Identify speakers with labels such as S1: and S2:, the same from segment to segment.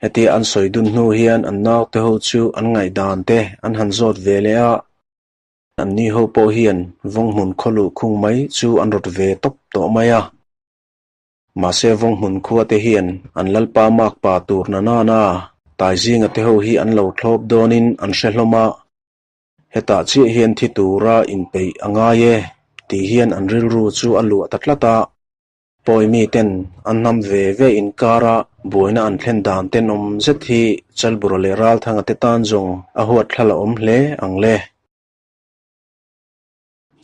S1: Hetia an sawi dun hnu hian an naute ho chu an ngaihdan te an han zawt ve leh a, anni ho pawh hian Vawnghmun khaw luh khung mai chu an rawt ve tawp tawh mai a. Mahse Vawnghmun khua te hian an lalpa makpa tur na nana Taizinga te ho hi an lo thlawp dawnin an hre hlawm a. Hetah chiah hian thi tura inpeih a ngai e tih hian an rilru chu a luah ta tlat a. Pawi miten an hnam ve ve inkara buaina an thlen dan tenawm zet hi Chalbura leh Ralthanga te tan zawng a huatthlal a awm hle ang le.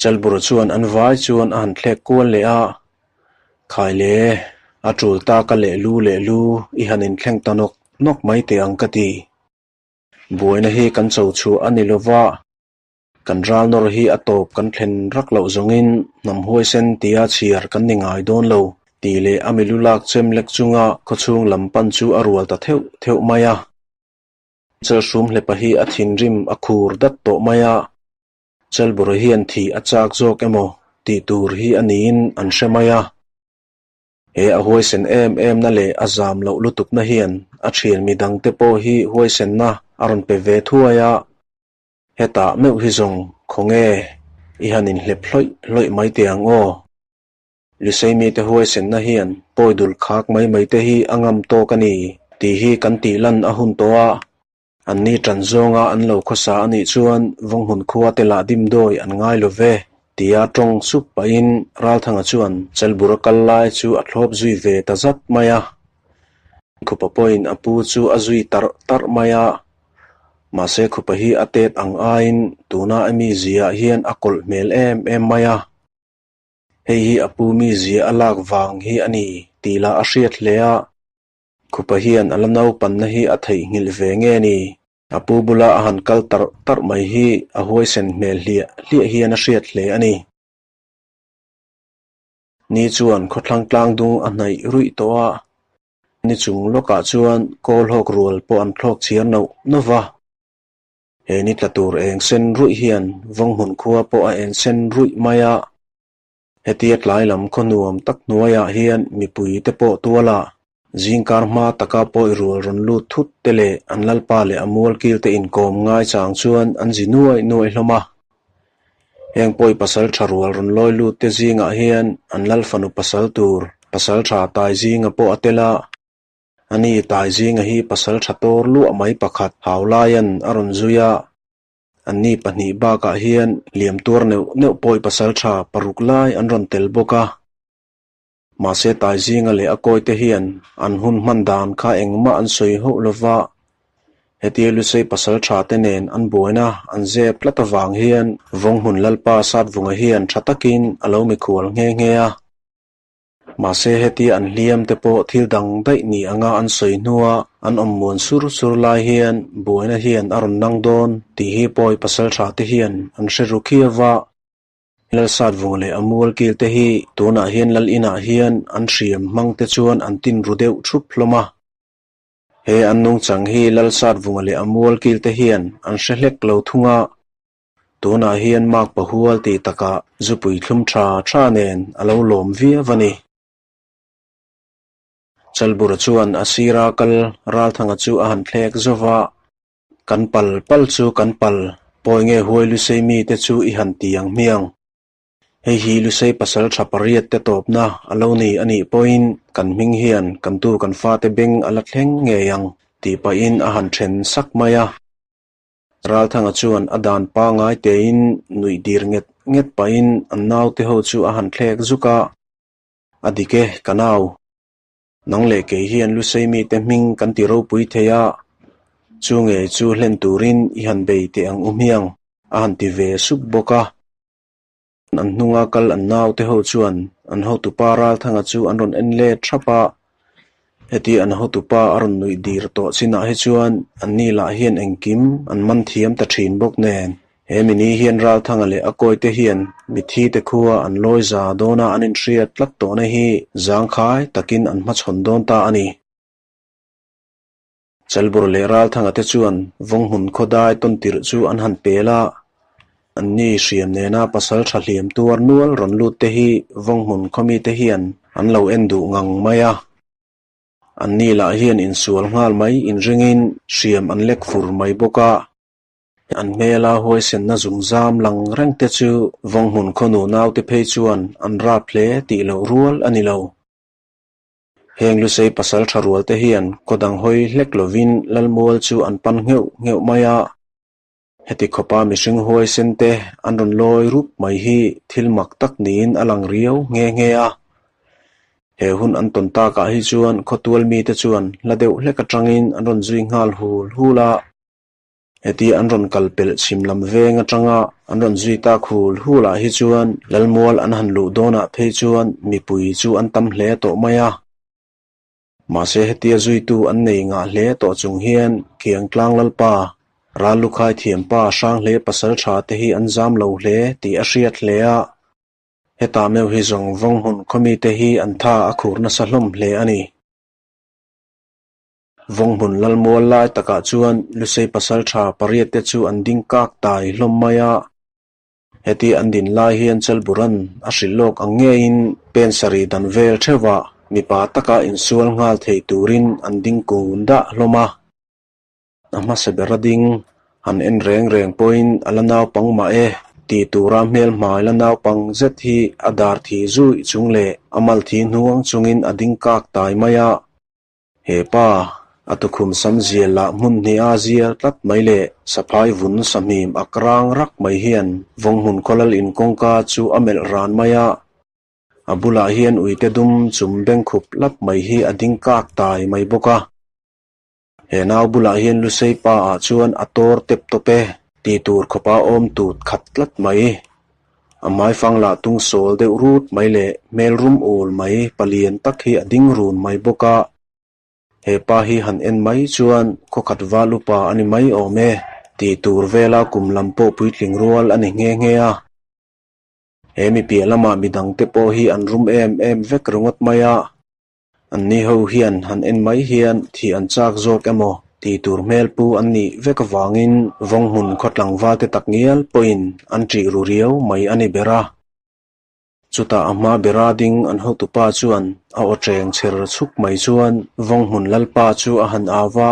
S1: Chalbura chuan an vai chuan a han thlek kual leh a, Khai le, a tul ta ka leh lu leh lu i han inthleng ta nawk nawk mai teh ang ka ti. Buaina hi kan cho chhuah a ni lova, Kan ral nawr hi a tawp kan thlen rak loh zawngin hnam huaisen tia chhiar kan ni ngai dawn lo tih leh a milu lak chem lek chunga khawchhung lam pan chu a rual ta theuh theuh mai a. Chalhrum hlepa hi a thinrim a khur dat tawh mai a, Chalbura hian thih a chak zawk emaw tih tur hi a niin an hre mai a. He a huaisen em em na leh a zam loh lutuk na hian a thian midangte pawh hi huaisenna a rawn pe ve thuai a. Hetah meuh hi zawng khawnge i han inhlep hlawih hlawih mai teh ang aw. Lusei mite huaisenna hian pawi dul khak mai mai te hi a ngam tawk a ni tih hi kan tih lan a hun tawh a. Anni tan zawnga an lo khawsa a nih chuan Vawnghmun khua te lah dimdawi an ngai lo ve tia tawng sup pahin Ralthanga chuan Chalbura kal lai chu a thlawp zui ve ta zat mai a. Khupa pawhin a pu chu a zui tarh tarh mai a. Mahse khupa hi a tet ang aiin tuna a mizia ah hian a kawlh hmel em em mai a. Hei hi a pu mizia a lak vang hi a ni tih lah a hriat hle a. Khupa hian a la naupanna hi a theihnghilh ve nge ni? A pu bula a han kal tarh tarh mai hi a huaisen hmel hliah hliah hian a hriat hle a ni. Ni chuan khawthlang tlang dung a hnaih ruih tawh a. Ni chung lawkah chuan kawl hawk rual pawh an thlawk chhiar noh noh va. He ni tla tur eng sen ruih hian Vawnghmun khua pawh a en sen ruih mai a. Hetia tlai lam khaw nuam tak hnuaiah hian mipui te pawh tuala zingkar hma taka pawi rual rawn lut thut te leh an lalpa leh a mualkil te inkawm ngai chang chuan an zi nuai nuai hlawm a. Heng pawi pasal tha rual rawn lawi lut te zingah hian an lal fanu pasal tur pasal tha tai zinga pawh a tel a. Ani tai zinga hi pasal tha tawr luah mai pakhat Haulaia'n a rawn zui a. Anni pahnih bakah hian liam tuar neuh neuh pawi pasal tha paruk lai an rawn tel bawk a. Mahse tai zinga leh a kawi te hian an hun hman dan kha engmah an sawi hauh lova, hetia Lusei pasal tha te nen an buaina an zep tlat avang hian Vawnghmun Lalpa Satvunga hian tha takin a lo mikhual nghe nghe a. Mahse hetia an hliam te pawh thil dang daih ni anga an sawi hnua an awm muan sur sur lai hian buaina hian a rawn nang dawn tih hi pawi pasal tha te hian an hre ru khiau va. Lalsat vung leh a mual kil te hi tunah hian lal inah hian an hriam hmang te chuan an tin ru deuh thup hlawm a. He an nungchang hi Lalsat vunga leh a mual kil te hian an hre hlek lo thung a. Tunah hian Mark Pahual tih takah zupui thlum tha tha nen a lo lawm viau a ni. Chalbura chuan a sira kal Ralthanga chu a han thlek zauh a. Kan pal pal chu kan pal, pawi nge huai Lusei mite chu i han ti ang hmiang. Hei hi Lusei pasal tha pariat te tawpna a lo ni a nih pawhin kan hming hian kan tu kan fate beng a la thleng ngei ang tih pahin a han then sak mai a. Ralthanga chuan a dan pangai tein nuih dir nget nget pahin an naute ho chu a han thlek zuk a, A dik e, ka nau. Nang leh kei hian Lusei mite hming kan ti ropui thei a, chu ngei chu hlen turin i han bei teh ang u hmiang, a han ti ve sup bawk a. An hnunga kal an naute ho chuan an hotupa Ralthanga chu an rawn en let thap a, heti an hotupa a rawn nuih dir tawh chinah hi chuan anni lah hian engkim an man thiam ta thin bawk nen. He mini hian Ralthanga leh a kawite hian mithi te khua an lawi za dawna an inhriat tlat tawhna hi zangkhai takin an hmachhawn dawn ta a ni. Chalbur leh Ralthanga te chuan Vawnghmun khawdai tawn tirh chu an han pel a, anni hriam nena pasal tha hliam tuar nual rawn lut te hi Vawnghmun khawmi te hian an lo en duh ngang mai a. Anni lah hian insual nghal mai inringin hriam an lek fur mai bawk a. An hmela huaisenna zungzam lang reng te chu Vawnghmun khawnu naute phei chuan an rap hle tih loh rual a ni lo. Heng Lusei pasal tha rual te hian khaw dang hawi hlek lovin Lalmual chu an pan ngheuh ngheuh mai a. Heti khawpa mihring huaisen te an rawn lawi rup mai hi thil mak tak niin a lang riau nghe nghe a. He hun an tawn takah hi chuan khawtual mite chuan hla deuh hlek atangin an rawn zui nghal hul hul a. Heti an rawn kal pelh chhim lam veng atanga an rawn zui tak hul hul ah hi chuan Lalmual an han luh dawnah phei chuan mipui chu an tam hle tawh mai a. Mahse hetia zuitu an nei ngah hle tawh chung hian Kiangtlang Lalpa, Ral Lukhai thiampa Hranghle pasal tha te hi an zam lo hle tih a hriat hle a. Hetah meuh hi zawng vawng hmun khawmite hi an tha a khur nasa hlawm hle a ni. Vawnghmun Lalmual lai takah chuan Lusei pasaltha pariat te chu an ding kak tai hlawm mai a. Heti an din lai hian Chalburan a hrilh lawk ang ngeiin pen sarih dan vel theuhah mipa taka insual nghal thei turin an ding kun dah hlawm a. A hmasa ber a ding, han en reng reng pawhin a la naupang mah e tih tura hmelhmai la naupang zet hi a dar thi zuih chung leh a mal thi hnuang chungin a ding kak tai mai a. He pa, a tukhum sam zial lah hmun hnih a zial tlat mai leh saphai vun sahmim ak rang rak mai hian Vawnghmun khawlal in kawngka chu a melh ran mai a. A bulah hian uite dum chum bengkhup lap mai hi a ding kak tai mai bawk a. He nau bulah hian Lusei pa ah chuan a tawr tep tawp e ti tur khawpa awm tut khat tlat mai. A hmaifang lah tung sawl deuh rut mai leh hmel rum ul mai palian tak hi a ding run mai bawk a. He pa hi han en mai chuan khawkhat val upa a ni mai awm e tih tur vela kum lam pawh puitling rual a ni nghe nghe a. He mi piah lamah midangte pawh hi an rum em em vek ringawt mai a. Anni ho hian han en mai hian thih an chak zawk emaw tih tur hmel pu an nih vek avangin Vawnghmun khaw tlangvalte tak ngial pawhin an ṭih ru riau mai a ni ber a. Chutah a hma bera ding an hotupa chuan a aw ṭeng chher chhuk mai chuan Vawnghmun Lalpa chu a han au va.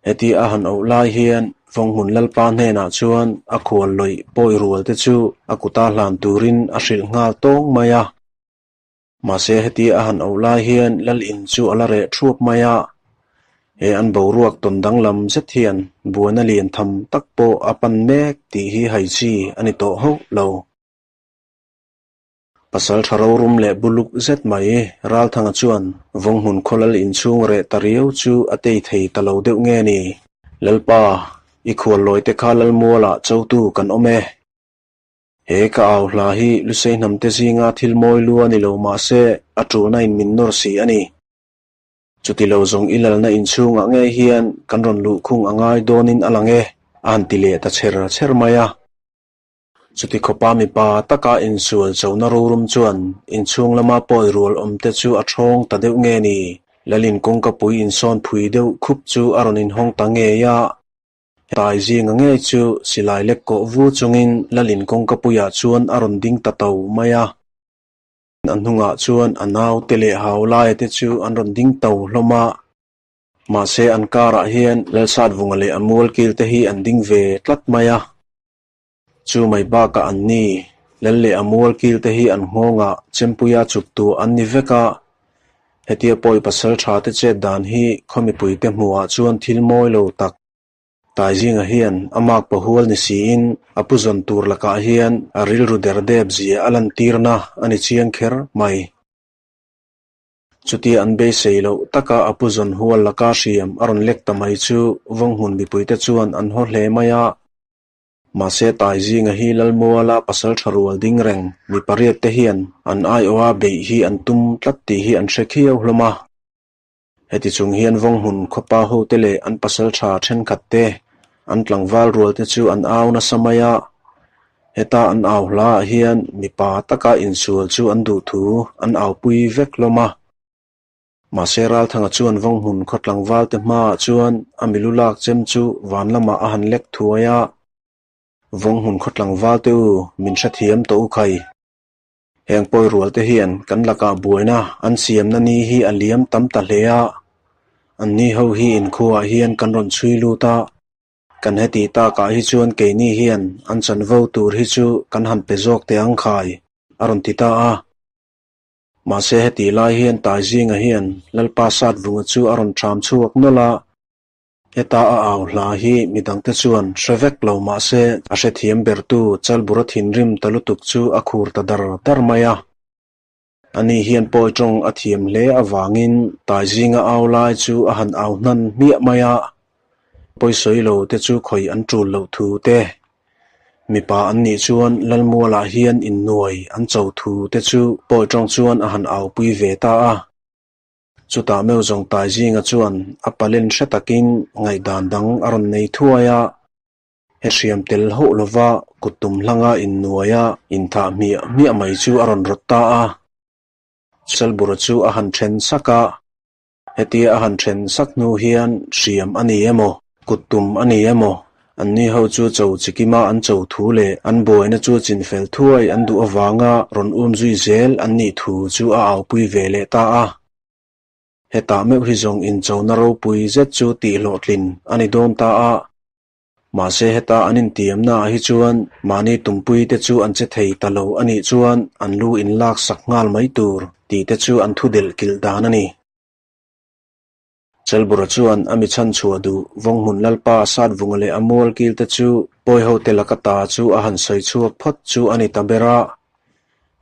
S1: Heti a han auh lai hian Vawnghmun Lalpa hnenah chuan a khual lawih pawi rual te chu a kuta hlan turin a hrilh nghal tawng mai a. Mahse heti a han auh lai hian Lal in chu a la reh thuap mai a, he an boruak tawn danglam zet hian buaina lian tham tak pawh a pan mek tih hi hai chi a ni tawh hauh lo. Pasal tha rorum leh buluk zet mai Ralthanga chuan Vawnghmun khaw Lal inchhung reh ta riau chu a tei thei ta lo deuh nge ni? Lalpa, i khuallawi te kha Lalmualah chotu kan awm e. He ka au hla hi Lusei hnamte zinga thil mawi lu a ni lo mahse a tulna in min nawr si a ni. Chuti lo zawng i lalna inchhungah ngei hian kan rawn luhkhung a ngai dawnin a lang e, a han ti leh ta chher chher mai a. Chuti khawpa mipa taka insual chona rorum chuan inchhung lama pawi rual awmte chu a thawng ta deuh nge ni? Lalin kawngkapui insawn phui deuh khup chu a rawn inhawng ta ngei a. Tai zinga ngei chu silai lek kawh vu chungin Lalin kawngkapuiah chuan a rawn ding ta to mai a. A hnungah chuan a naute leh Haulaia te chu an rawn ding to hlawm a. Mahse an karah hian Lalsatvunga leh a mualkil te hi an ding ve tlat mai a. Chu mai bakah an ni, Lal leh a mualkil te hi an nghawngah Chempuia chuktu an ni vek a. Hetia pawi pasal tha te chet dan hi khaw mipuite hmuhah chuan thil mawi lo tak. Taizinga hian a mark pahual ni siin a pu zawn tur lakah hian a rilru der dep zia a lantirna a ni chiang kher mai. Chutia an beisei loh taka a pu zawn hual laka hriam a rawn lek ta mai chu Vawnghmun mipuite chuan an haw hle mai a. Mahse Taizinga hi Lalmuala pasal tha rual ding reng mi pariat te hian an aiawha beih hi an tum tlat tih hi an hre khiau hlawm a. Heti chung hian Vawnghmun khawpa hote leh an pasal tha thenkhat te, an tlangval rual te chu an au nasa mai a. Heta an au hla ah hian mipa taka insual chu an duh thu an aupui vek hlawm a. Mahse Ralthanga chuan Vawnghmun khaw tlangval te hmaah chuan a milu lak chem chu van lamah a han lek thuai a. Vawnghmun khaw tlangval te u, min hrethiam tawh u khai. Heng pawi rual te hian kan lakah buaina an siamna ni hi a liam tam ta hle a. Anni ho hi inkhuaah hian kan rawn chhui lut a, kan heti takah hi chuan keini hian an chanvo tur hi chu kan han pe zawk teh ang khai, a rawn ti ta a. Mahse heti lai hian Taizinga hian Lalpa Satvunga chu a rawn ṭham chhuak nawlh a, heta a au hla hi midangte chuan hre vek lo mahse a hrethiam bertu Chalbura thinrim ta lutuk chu a khur ta dar dar mai a. Ani hian pawi tawng a thiam hle avangin Taizinga au lai chu a han au hnan hmiah mai a, pawisawi lo te chu khawih an tul loh thu te, mipa an nih chuan Lalmualah hian innuai an cho thu te chu pawi tawng chuan a han aupui ve ta a. Chutah meuh zawng Taizinga chuan a palen hre takin ngaihdan dang a rawn nei thuai a. He hriam tel hauh lova kut tum hlanga innuaia inthah hmiah hmiah mai chu a rawn rawt ta a. Chalbura chu a han then sak a, hetia a han then sak hnu hian hriam a ni emaw, kut tum a ni emaw, anni ho chu cho chikima an cho thu leh an buaina chu chinfel thuai an duh avanga rawn um zui zel an nih thu chu a aupui ve leh ta a. Hetah meuh hi zawng inchona ropui zet chu tih hlawhtlin a ni dawn ta a. Mahse heta an intiamna ah hi chuan mahni tumpui te chu an che thei ta lo a nih chuan an lu in lak sak nghal mai tur tih te chu an thu delh kilh dan a ni. Chelbura chuan a mi chhan chhuah duh Vawnghmun Lalpa Satvunga leh a mual kil te chu Pawihote laka ta chu a han sawi chhuak phawt chu a ni ta ber a.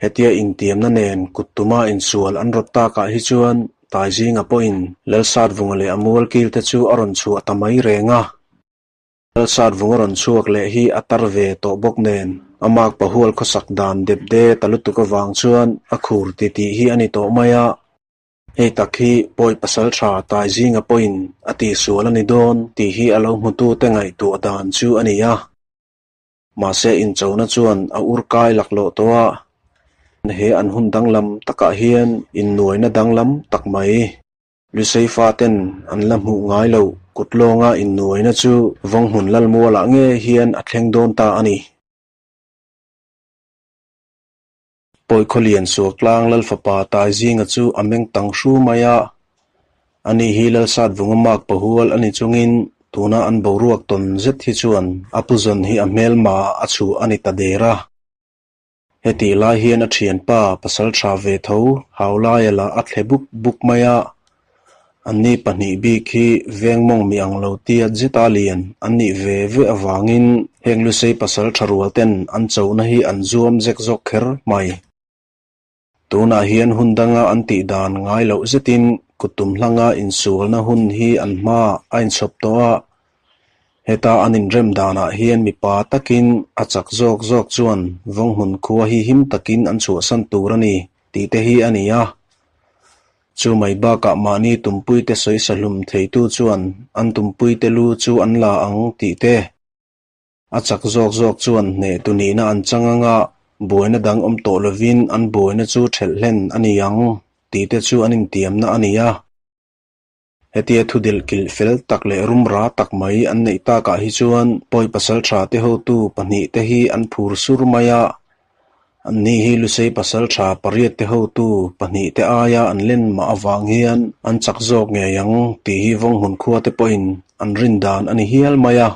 S1: Hetia intiamna nen kut tuma insual an rawt takah hi chuan Taizinga pawhin Lalsatvunga leh a mual kil te chu a rawn chhuah ta mai reng a. Lalsatvunga rawn chhuak leh hi a tar ve tawh bawk nen a mak pahual khawsak dan dep de ta lutuk avang chuan a khur titih hi a ni tawh mai a. Hei tak hi pawi pasal tha Taizinga pawhin a tihsual a ni dawn tih hi a lo hmutute ngaihtuah dan chu a ni a. Mahse inchona chuan a ur kai laklawh tawh a, he an hun danglam takah hian innuaina danglam tak mai. Lusei faten an la hmuh ngai loh kut lawnga innuaina chu Vawnghmun Lalmualah ngei hian a thleng dawn ta a ni. Pawikhawlian Suaklang Lalfapa Taizinga chu a meng tang hru mai a, ani hi Lalsatvunga mak pahual a ni chungin tuna an boruak tawn zet hi chuan a puzawn hi a hmelma a chhuah a ni ta der a. Hetih lai hian a thianpa pasal tha ve tho Haulaia lah a thle buk buk mai a, anni pahnih bik hi veng mawng mi ang lo tia zeta lian an nih ve ve avangin heng Lusei pasal tha rual ten an chohna hi an zuam zek zawk kher mai. Tunah hian hun danga an tih dan ngai loh zetin kuttum hlanga insualna hun hi an hma a inchhawp tawh a, heta an inrem danah hian mipa takin a chak zawk zawk chuan Vawnghmun khua hi him takin an chhuahsan tur a ni tih te hi a ni a. Chu mai bakah mahni tumpuite sawisa hlum theitu chuan an tumpuite lu chu an la ang tih te. A chak zawk zawk chuan hneh tu nihna an chang anga buaina dang awm tawh lovin an buaina chu ṭhelh hlen a ni ang tih te chu an intiamna a ni a. Hetia thu delh kilh fel tak leh rumra tak mai an neih takah hi chuan pawi pasalṭha te hotu pahnihte hi an phur sur mai a, anni hi Lusei pasalṭha pariatte hotu pahnihte aia an len mah avang hian an chak zawk ngei ang tih hi Vawnghmun khuate pawhin an rin dan a ni hial mai a.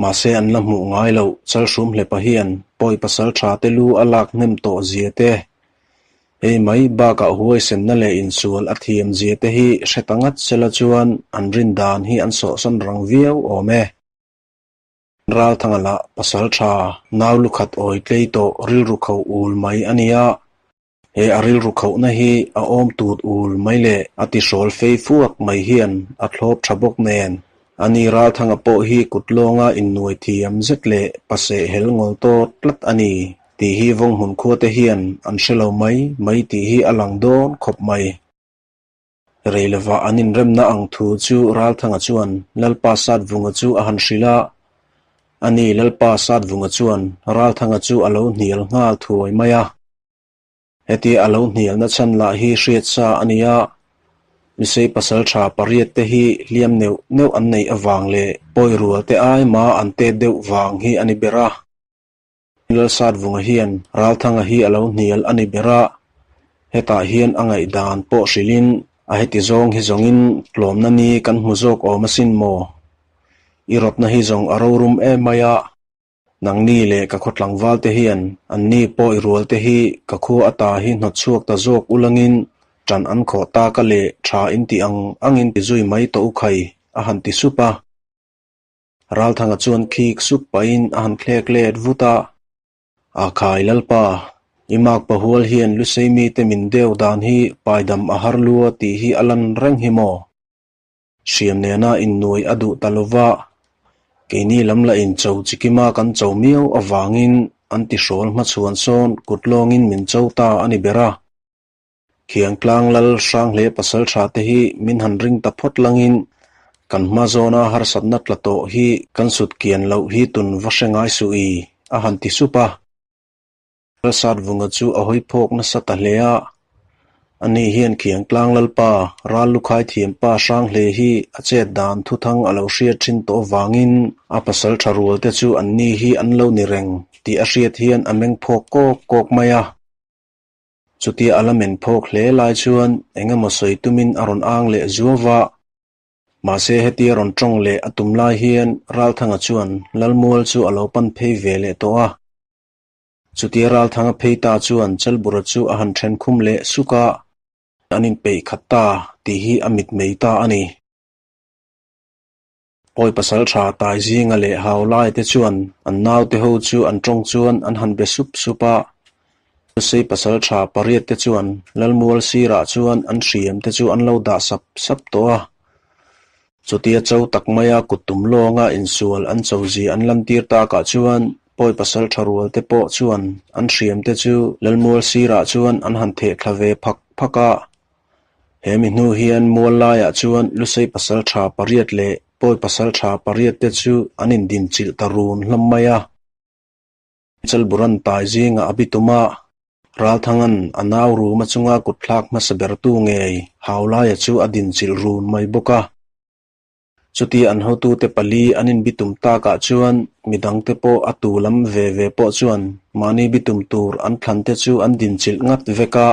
S1: Mahse an la hmuh ngai loh Chalhrum hlepa hian pawi pasal tha te lu a lak hnem tawh zia te, hei mai bakah huaisenna leh insual a thiam zia te hi hre ta ngat sela chuan an rin dan hi an sawhsawn rang viau awm e. Ralthanga lah pasal tha nau lukhat awi tlei tawh rilru kho ul mai a nia. He a rilru khauhna hi a awm tut ul mai leh a tihrawl fei fuak mai hian a thlawp tha bawk nen, ani Ralthanga pawh hi kut lawnga innuai thiam zet leh paseh hel ngawl tawt tlat a ni tih hi Vawnghmun khuate hian an hre lo mai mai tih hi a lang dawn khawp mai. Rei lovah an inremna ang thu chu Ralthanga chuan Lalpa Satvunga chu a han hrilh a, ani Lalpa Satvunga chuan Ralthanga chu a lo hnial nghal thuai mai a. Hetia a lo hnialna chhan lah hi hriat sa a ni a, Misei pasaltha pariat te hi hliam neuh neuh an neih avang leh pawi rual te ai ma an tet deuh vang hi a ni ber a. Lalsatvunga hian Ralthanga hi a lo hnial a ni ber a, hetah hian a ngaihdan pawh hrilhin A heti zawng hi zawngin tlawmna ni kan hmu zawk awm asin maw? I rawtna hi zawng a rorum em mai a. Nangni leh ka khaw tlangval te hian anni pawh i rual te hi ka khua ata hi hnawt chhuak ta zawk ulangin ṭan an khawh tak a leh ṭha in ti ang angin ti zui mai tawh u khai, a han ti sup a. Ralthanga chuan khik sup pahin a han thlek let vut a. A khai Lalpa, i mak pahual hian Lusei mite min deuh dan hi paidam a har lua tih hi a lan reng hi maw? Hriam nena innuai a duh ta lova, keini lam la incho chikima kan cho miau avangin an tihrawl hmachhuan sawn kut lawngin min cho ta a ni ber a. Khiangtlang lal Hrangle pasaltha te hi min han ring ta phawt langin kan hma zawna harsatna tla tawh hi kan sut kian loh hi tun va hre ngai suh i, a han ti sup a. Lalsatvunga chu a hawi phawk nasa ta hle a. Ani hian Khiangtlang Lalpa, ral lukhai thiampa Hrangle hi a chet dan thuthang a lo hriat thin tawh avangin a pasaltha rual te chu anni hi an lo ni reng tih a hriat hian a meng phawk kawk kawk mai a. Chutia a la men phawk hle lai chuan eng emaw sawi tumin a rawn ang leh zuau a. Mahse hetia rawn tawng leh a tum lai hian Ralthanga chuan Lalmual chu a lo pan phei ve leh tawh a. Chutia Ralthanga phei ta chuan Chalbura chu a han then khum leh suk a, an inpeih khat ta tih hi a mitmei ta a ni. Pawi pasal tha tai zinga leh hau lai te chuan an naute ho chu an tawng chuan an han be sup sup a. Lusei pasal tha pariat te chuan Lalmual sirah chuan an hriam te chu an lo dah sap sap tawh a. Chutia cho tak maia kut tum lawnga insual an cho zia an lantir takah chuan pawi pasal tha rual te pawh chuan an hriam te chu Lalmual sirah chuan an han theh thla ve phak phak a. He mi hnu hian mual laiah chuan Lusei pasal tha pariat leh pawi pasal tha pariat te chu an indinchilh ta run hlawm mai a. Chalburan tai zingah a bitum a, Ralthanga'n a nau ruma chunga kutthlak hmasa bertu ngei Haulaia chu a dinchilh run mai bawk a. Chutia an hotute pali an inbitum takah chuan midangte pawh a tu lam ve ve pawh chuan mahni bitum tur an thlante chu an dinchilh ngat vek a.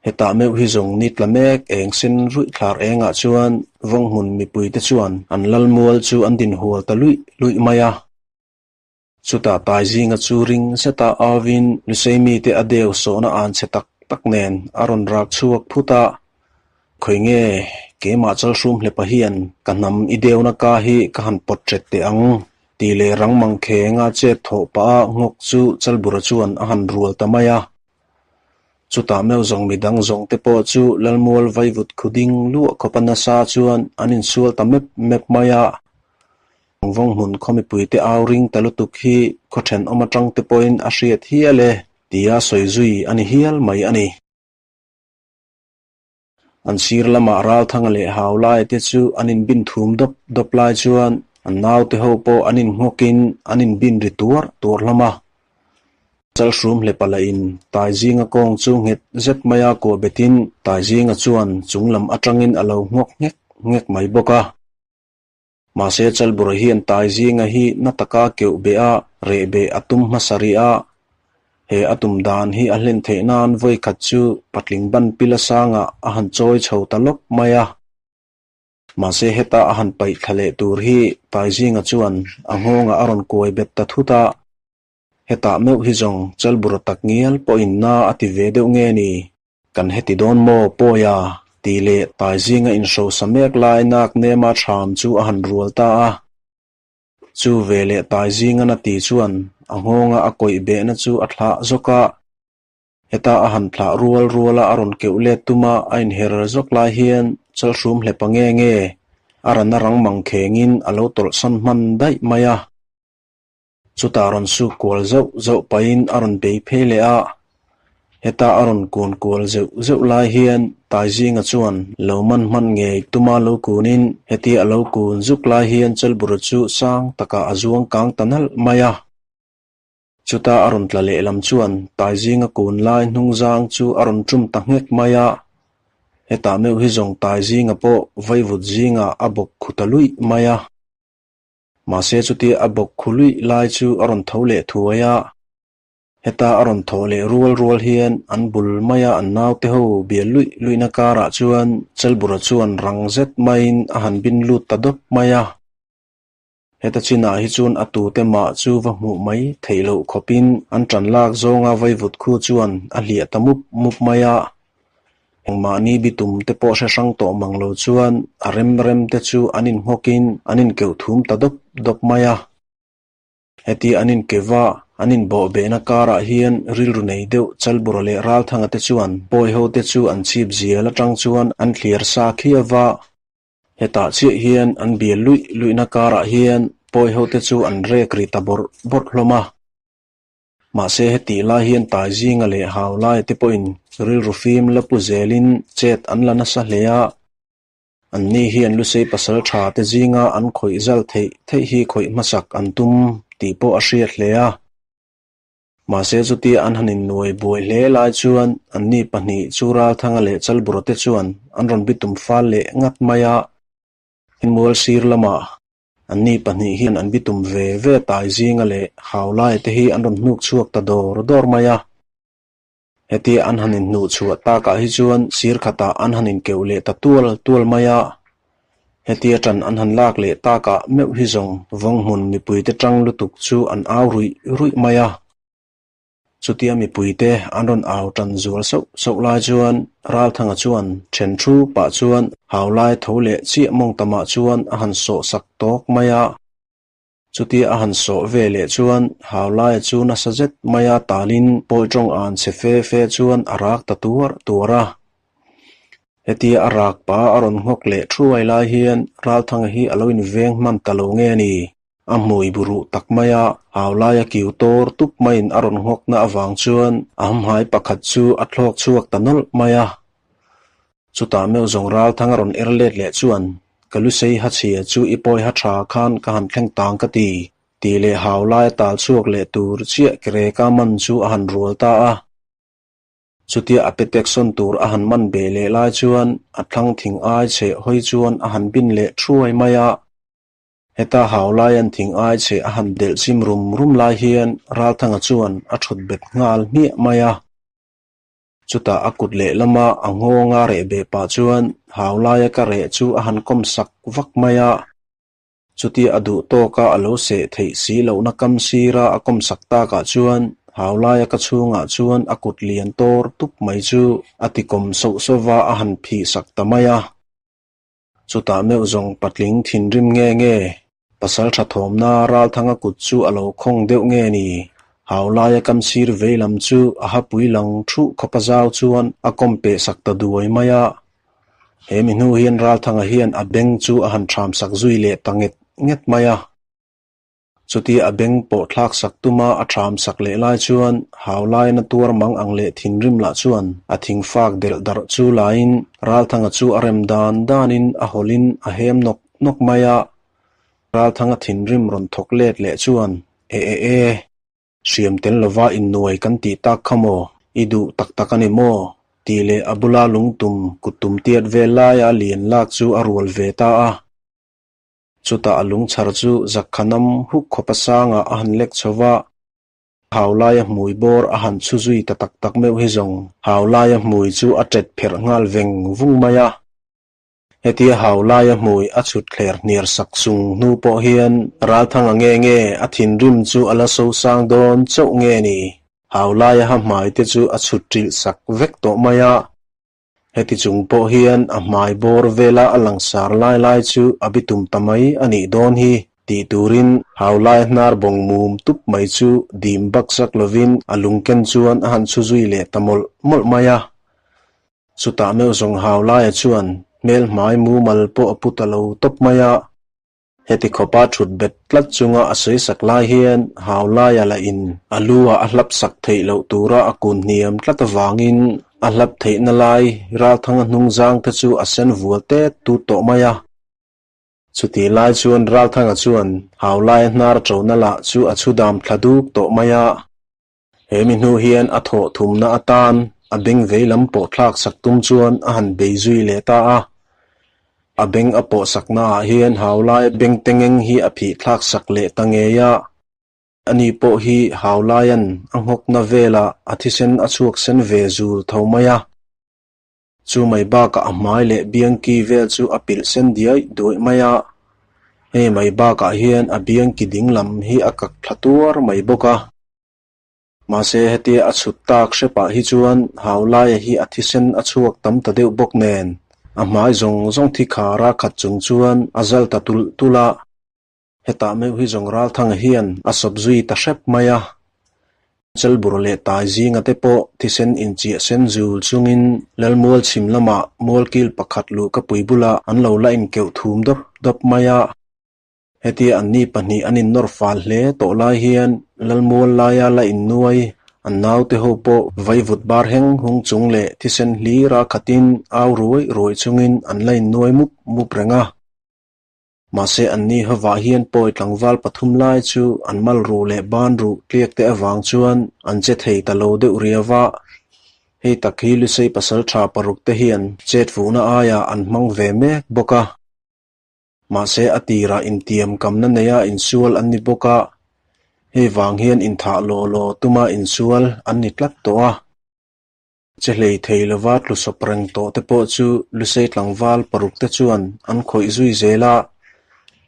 S1: Hetah meuh hi zawng ni tla mek eng sen ruih thlar engah chuan Vawnghmun mipuite chuan an lalmual chu an dinhual ta luih luih mai a. Chutah tai zinga chu ring zeta auvin Lusei mite a deu sawhna an chhe tak tak nen a rawn rak chhuak phut a, Khawi nge keimah chalhrum hlepa hian ka hnam i deuna ka hi ka han pawt ṭet teh ang tih leh rang mangkhenga chet thawh pah a nghawk chu Chalbura chuan a han rual ta mai a. Chutah meuh zawng midang zawng te pawh chu Lalmual vaivut khuding luah khawpa nasa chuan an insual ta mep mep mai a. Vawng hmun khaw mipuite au ring ta lutuk hi khaw thenawm atang te pawhin a hriat hial e tia sawi zui a ni hial mai a ni. An sir lamah Ralthanga leh Haulaia te chu an inbin thum dawp dawp lai chuan an naute ho pawh an innghawkin an inbin ri tuar tuar hlawm a. Chalhrum hlepa lahin Taizinga kawng chu nghet zet maia kuah betin Taizinga chuan chunglam atangin a lo nghawk nghek nghek mai bawk a. Mahse Chalbura hian Taizinga hi na taka keuh beh a, reh beh a tum hmasa rih a. He a tum dan hi a hlen theih nan vawi khat chu patling ban pila sangah a han chawi chho ta lawp mai a. Mahse heta a han paih thla leh tur hi Taizinga chuan a nghawngah a rawn kuai bet ta thut a. Hetah meuh hi zawng Chalbura tak ngial pawhin na a ti ve deuh nge ni? Kan heti dawn maw, Pawia? tih leh tai zinga inhrosa mek lai nak nema thram chu a han rual ta a. Chu ve leh tai zinga na ti chuan a nghawnga a kawih behna chu a thlah zawk a. Heta a han thlah rual ruala a rawn keuh let tuma a inher zawk lai hian chalhrum hlepa nge nge a rana rang mang khengin a lo tawlhsan hman daih mai a. Chutah rawn suk kual zauh zauh pahin a rawn bei phei leh a, heta a rawn kun kual zeuh zeuh lai hian Taizinga chuan lo man hman ngei tuma lo kunin hetia a lo kun zuk lai hian Chalbura chu sang takah a zuang kang ta nalh mai a. Chuta a rawn tla lehlam chuan Taizinga kun lai hnungzang chu a rawn tum ta nghek mai a, hetah meuh hi zawng Taizinga pawh vaivut zingah a bawk khu ta luih mai a. Mahse chutia a bawk khu luih lai chu a rawn tho leh thuai a. Heta a rawn thawh leh rual rual hian an bul maia an naute ho bial luih luihna karah chuan Chalbura chuan rang zet maiin a han bin lut ta dawp mai a. Heta chinah hi chuan a tute mah chu va hmuh mai theih loh khawpin an ṭan lak zawnga vaivut khu chuan a hliah ta mup mup mai a. Engmahni bitum te pawh hre hrang tawh mang lo chuan a rem rem te chu an inngawkin an inkeuh thum ta dawp dawp mai a. Heti an inkeuh a, an inbawhbehna karah hian rilru nei deuh Chalbura leh Ralthanga te chuan pawi ho te chu an chhip zial atang chuan an thliar sa khiau va. Hetah chiah hian an bial luih luihna karah hian pawi ho te chu an rek ri ta bawrh bawrh hlawm a. Mahse hetih lai hian tai zinga leh hau laia te pawhin rilru fim la pu zelin chet an la nasa hle a. Anni hian Lusei pasal tha te zinga an khawih zal theih theih hi khawih hmasak an tum tih pawh a hriat hle a. Mahse chutia an han innuai buai hle lai chuan anni pahnih chu Ralthanga leh Chalbura te chuan an rawn bitum fal leh ngat mai a. Mual sir lamah Anni pahnih hian an bitum ve ve tai zinga leh hau lai te hi an rawn hnuk chhuak ta dawr dawr mai a. Hetia an han inhnuh chhuah takah hi chuan sir khatah an han inkeuh leh ta tual tual mai a. Hetia ṭan an han lak leh takah meuh hi zawng vawnghmun mipuite ṭang lutuk chu an au ruih ruih mai a. Chutia mipuite an rawn au tan zual sauh sauh lai chuan Ralthanga chuan then thu pah chuan hau lai tho leh chiah mawng tamah chuan a han sawh sak tawk mai a. Chutia a han sawh ve leh chuan hau laia chu nasa zet maia talin pawi tawng an che fe fe chuan a rak ta tuar tuar a. Hetia a rak pa a rawn nghawk leh thuai lai hian Ralthanga hi a lo inveng hman ta lo nge ni? A hmui buruh tak maia hau laia kiu tawr tup maiin a rawn nghawkna avang chuan a hamhai pakhat chu a thlawk chhuak ta nawlh mai a. Chutah meuh zawng Ralthanga rawn er let leh chuan, Ka lusei ha chhia chu i pawi ha tha khan ka han thleng tang ka ti, tih leh hau laia tal chhuak leh tur chiah kereka man chu a han rual ta a. Chutia a petek sawn tur a han man beh leh lai chuan a thlang thing ai chheh hawi chuan a han bin leh thuai mai a. Heta hau lai an thing ai che a han delh chim rum rum lai hian Ralthanga chuan a thut bet nghal hmiah mai a. Chutah a kut lehlama a nghawnga reh beh pah chuan hau laia ka reh chu a han kawm sak vak mai a. Chutia a duh tawka a lo seh theih si lohna kam sira a kawm sak takah chuan hau laia ka chhungah chuan a kut lian tawr tup mai chu a tikawm sauh sauh va a han phih sak ta mai a. Chutah meuh zawng patling thinrim nge nge, pasal tha thawmna Ralthanga kut chu a lo khawng deuh nge ni? Hau laia kam sir vei lam chu a hapui lang thuh khawpa zau chuan a kawm peh sak ta duai mai a. He mi hnu hian Ralthanga hian a beng chu a han thram sak zui leh ta nget nget mai a. Chutia a beng pawh thlak sak tuma a ṭham sak leh lai chuan hau laina tuar mang ang leh thinrim lah chuan a thing fak delh darh chu laiin Ralthanga chu a rem dan danin a hawlhin a hem nawk nawk mai a. Ralthanga thinrim rawn thawk let leh chuan, E e e, hriam tel lova innuai kan tih tak kha maw? I duh tak tak a ni maw? tih leh a bula lungtum kuttum tiat vel laia lian lak chu a rual ve ta a. Chutah a lungchhar chu Zakhanam huk khawpa sangah a han lek chho va, hau laia hmui bawr a han chhu zui ta tak tak meuh hi zawng hau laia hmui chu a ṭet pherh nghal veng vung mai a. Hetia hau laia hmui a chhut thler hniar sak sung hnu pawh hian Ralthanga nge nge a thinrim chu a la so sang dawn chauh nge ni? Hau laia ha hmai te chu a chhut ṭilh sak vek tawh mai a. Heti chung pawh hian a hmai bawr vela a langsar lai lai chu a bitum ta mai a nih dawn hi tih turin hau lai hnar bawng mum tup mai chu dim bak zak lovin a lungken chuan a han chhu zui leh ta mawlh mawlh mai a. Chutah meuh zawng hau laia chuan hmel hmai mumal pawh a pu ta lo tawp mai a. Heti khawpa thut bet tlat chunga a sawi sak lai hian hau laia la in a lu ah a hlap sak theih loh tura a kun hniam tlat avangin a hlap theihna lai Ralthanga hnung zang te chu a sen vual tet tut tawh mai a. Chutih lai chuan Ralthanga chuan hau laia hnar ṭona lah chu a chhu dam thla duk tawh mai a. He mi hnu hian a thawh thumna atan a beng vei lam pawh thlak sak tum chuan a han bei zui leh ta a. A beng a pawh saknaah hian hau lai beng tengeng hi a phih thlak sak leh ta ngei a. Ani pawh hi Haulaia'n a nghawkna velah a thisen a chhuak sen ve zul tho mai a. Chu mai bakah a hmai leh biangki vel chu a pilh sen diai duaih mai a. Hei mai bakah hian a biangki ding lam hi a kak thla tuar mai bawk a. Mahse hetia a chhut tak hrepah hi chuan Haulaia hi a thisen a chhuak tam ta deuh bawk nen a hmai zawng zawng thi khara khat chung chuan a zal ta tulh tulh a. Hetah meuh hi zawng Ralthanga hian a sawp zui ta hrep mai a. Chelbur leh Tai zinga te pawh thisen inchiah sen zul chungin Lalmual chhim lamah mualkil pakhat luh ka pui bulah an lo la inkeuh thum dawp dawp mai a. Hetia anni pahnih an innawr fal hle tawh lai hian Lalmual laia la innuai an naute ho pawh vaivut bar heng hung chung leh thisen hlira khatin au ruai ruai chungin an la innuai mup mup reng a. Mahse anni hovah hian pawi tlangval pathum lai chu an mal ruh leh ban ruh tliak te avang chuan an che thei ta lo deuh riau a. Hei tak hi Lusei pasal tha paruk te hian chet fuhna aiah an hmang ve mek bawk a. Mahse a tirah intiam kamna neia insual an ni bawk a, hei vang hian inthah law law tuma insual an ni tlat tawh a. Che hlei thei lova tlu sawp reng tawh te pawh chu Lusei tlangval paruk te chuan an khawih zui zel a,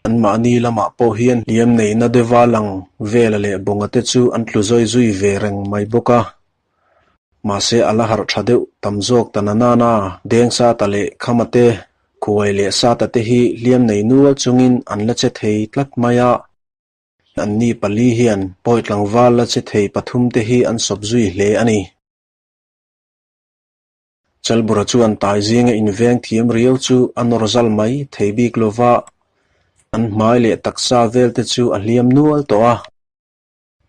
S1: anmahni lamah pawh hian hliam neihna deuha lang vela leh bawnga te chu an tlu zawi zui ve reng mai bawk a. Mahse a la harh tha deuh tam zawk ta na nana, Dengsata leh Khama te, Khuai leh Sata te hi hliam nei nual chungin an la che thei tlat mai a. Anni pali hian pawi tlangval la che thei pathum te hi an sawp zui hle a ni. Chalbura chuan tai zinga inveng thiam riau chu a nawr zal mai thei bik lova, an hmai leh taksa vel te chu a hliam nual tawh a.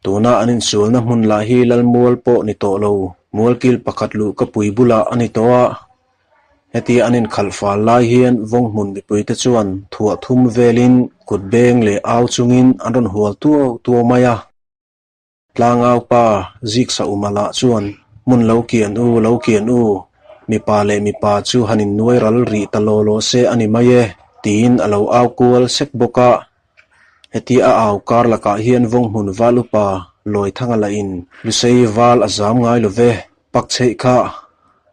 S1: Tuna an insualna hmun lah hi Lalmual pawh ni tawh lo, mualkil pakhat luh ka pui bulah a ni tawh a. Hetia an inkhalh fal lai hian Vawnghmun mipuite chuan thuah thum velin kut beng leh au chungin an rawn hual tuau tuau mai a. Tlangau pa Ziksa Uma lah chuan, Hmun lo kian u, lo kian u, mipa leh mipa chu han innuai ral rih ta law law se a ni mai e, tiin a lo au kual sek bawk a. Heti a au kar lakah hian Vawnghmun val upa Lawithanga lahin Lusei val a zam ngai lo ve, pak chheih kha